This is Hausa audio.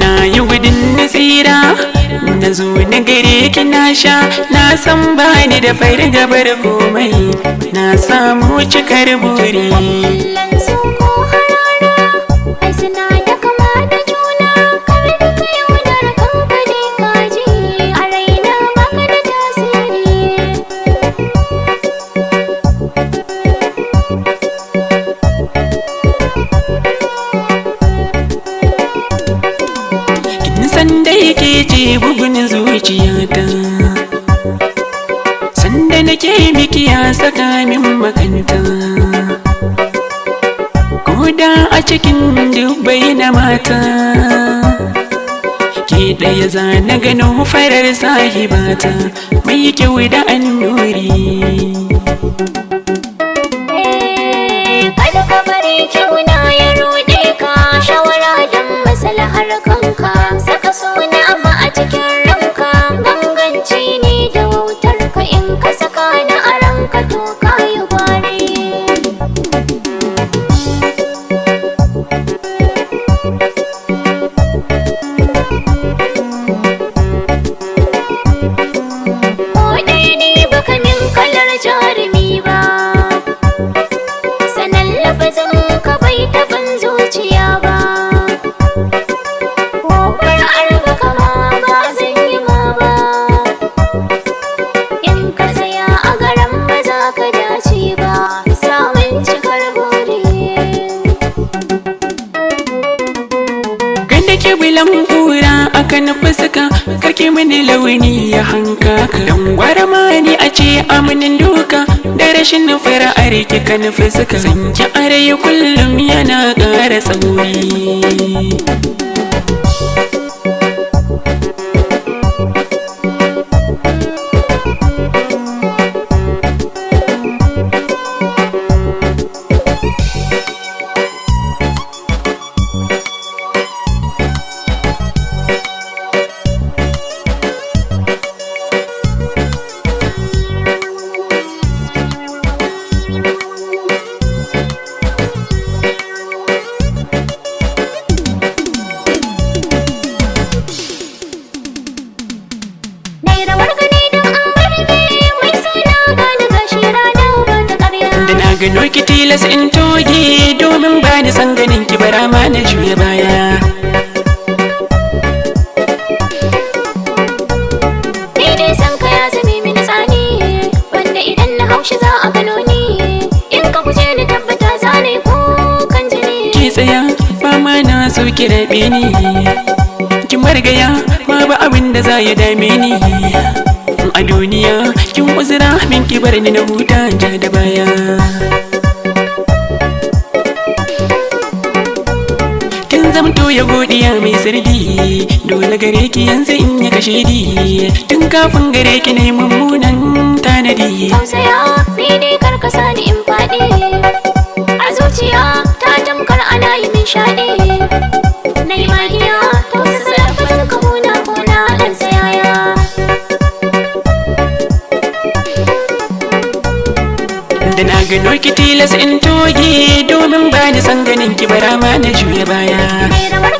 Na yi gudun na tsira, na zo na gare ki na sha, na san bani da fargabar komai, na samu cikar buri. Kallon su ko harara, ai suna da kama da juna. Kar da ka yaudara kanka dai kaji, a raina baka da tasiri. Kin san dai ke ce bugun zuciyata, sanda nake miki ya saka min makanta. Koda a cikin dubbai na mata, ke ɗaya za na gano farar sahibata mai kyau da annuri. Kada ka bari kyauna ya ruɗe ka, shawara don maslahar kanka. Saka suna amma a cikin ranka, ganganci ne da wautar ka in ka saka na a ranka to ka yi gwari. Ko ɗaya ne baka min kalar jarumi ba, sanan lafazin ka bai taɓin zuciya ba. Kokar arba kama ba zan yi ma ba, in ka tsaya a garan ba za ka dace ba. Samun cikar buri. Ganda ke bilan kura akan fuska, karki mini launi ya hanka ka. Dan gwara ma ni a ce aminin duka, da rashin fara'ar ki kan fuska. San ki arai kullum yana ƙara tsauri. Nai rawar gani don an barge mai suna gani gashi rana ba ta ƙarya. Da na gano ki tilas in toge, domin ba ni san ganin ki bara ma na juya baya. Ni dai san ka ya zame mini tsani, wanda idan na haushi za a gano ni. In ka guje ni tabbata za na yi kukan jini. Ki tsaya ba ma na so ki rabe ni, ki margaya ma ba abin da za ya dame ni. A duniya kin uzura min ki bar ni na huta ja da baya. Kin zamto ya godiya mai sirdi, dole gare ki yanzu in ya kashe di. Tun kafin gare ki na yi mummunan tanadi. Tausaya ni dai kar ka sani in faɗi. A zuciya ta tamkar ana yi min shaɗi. Na yi magiya tausasa lafazin ka huna huna ɗan sayaya. Da na gano ki tilas in toge, domin ba ni san ganin ki bara ma na juya baya. Mai rawar